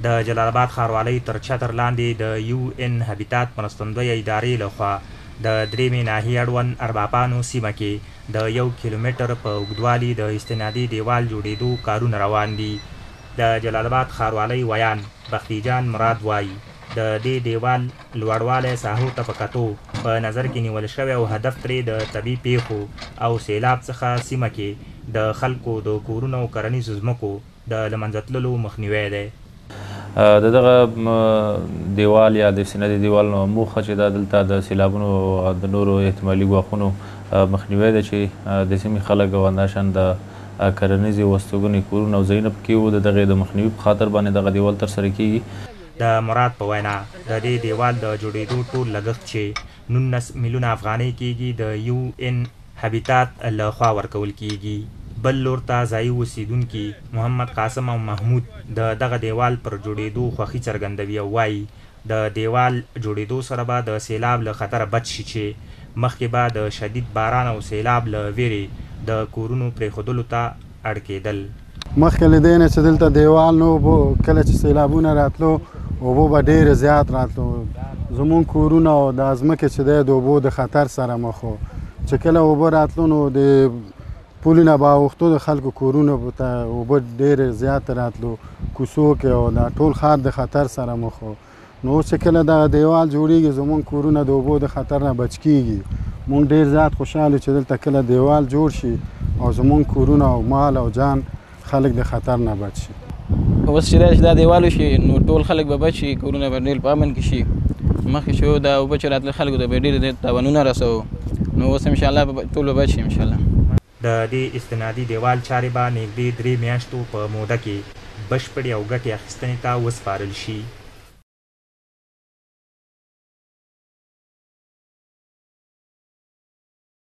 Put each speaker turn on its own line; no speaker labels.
د جلال اباد ښاروالۍ تر چتر لاندې د یو ان هبیتات مرستندویه ادارې له خوا د درېیمې ناحیې اړوند ارباپانو سیمه کې د یو کیلومتر په اوږدوالي د استنادي دیوال جوړېدو کارونه روان دي. د جلال اباد ښاروالۍ ویاند بختي جان مراد وايي، د دې دیوال لوړوالی ساحو ته په کتو په نظر کې نیول شوی او هدف ترې د طبیعي پېښو او سېلاب څخه سیمه کې د خلکو د کورونو او کرنیزو ځمکو د له منځه تللو مخنیوی دی.
د دغه دیوال یا د استنادي دیوال موخه چې دا دلته د سیلابونو او د نورو احتمالي ګواښونو مخنیوی دی چې د سیمې خلک او همداشان د کرنیزې وستوګنې کورونه او ځایونه پکې وو، د دغې د مخنیوي په خاطر باندې دغه دیوال ترسره کیږي.
د مراد په وینا، د دې دیوال د جوړېدو ټول لګښت چې 19 میلیونه افغانۍ کېږي، د یو ان هبیتات له خوا ورکول کېږي. بل لور ته ځايي اوسېدونکي محمد قاسم او محمود د دغه دېوال پر جوړېدو خوښي څرګندوي او وايي، د دېوال جوړېدو سره به د سېلاب له خطره بچ شي چې مخکې به د شدید باران او سېلاب له وېرې د کورونو پرېښودلو ته اړ کېدل.
مخکې له دې نه چې دلته دېوال نه و، کله چې سېلابونه راتلو اوبه به ډېرې زیات راتلو، زموږ کورونه او دا ځمکې چې دی د اوبو د خطر سره مخ و، چې کله اوبه راتلو نو د پولې نه به اوښتو د خلکو کورونو ته اوبه ډېرې زیاتې راتلو کوڅو کې، او دا ټول ښار د خطر سره مخ و. نو اوس چې کله دغه دیوال جوړیږي زموږ کورونه د اوبو د خطر نه بچ کیږي. موږ ډېر زیات خوشحال یو چې دلته کله دیوال جوړ شي او زموږ کورونه او مال او جان خلک د خطر نه بچ شي.
اوس چې دا دیوال وشي نو ټول خلک به بچ شي، کورونه به ډېر په امن کې شي. مخکې چې دا اوبه چې راتلې خلکو ته به ډېر تاوانونه رسوو، نو اوس انشاءالله به ټول به بچ شي انشاءالله.
د دې استنادي دیوال چارې به نږدې 3 میاشتو په موده کې بشپړې او ګټې اخیستنې ته وسپارل شي.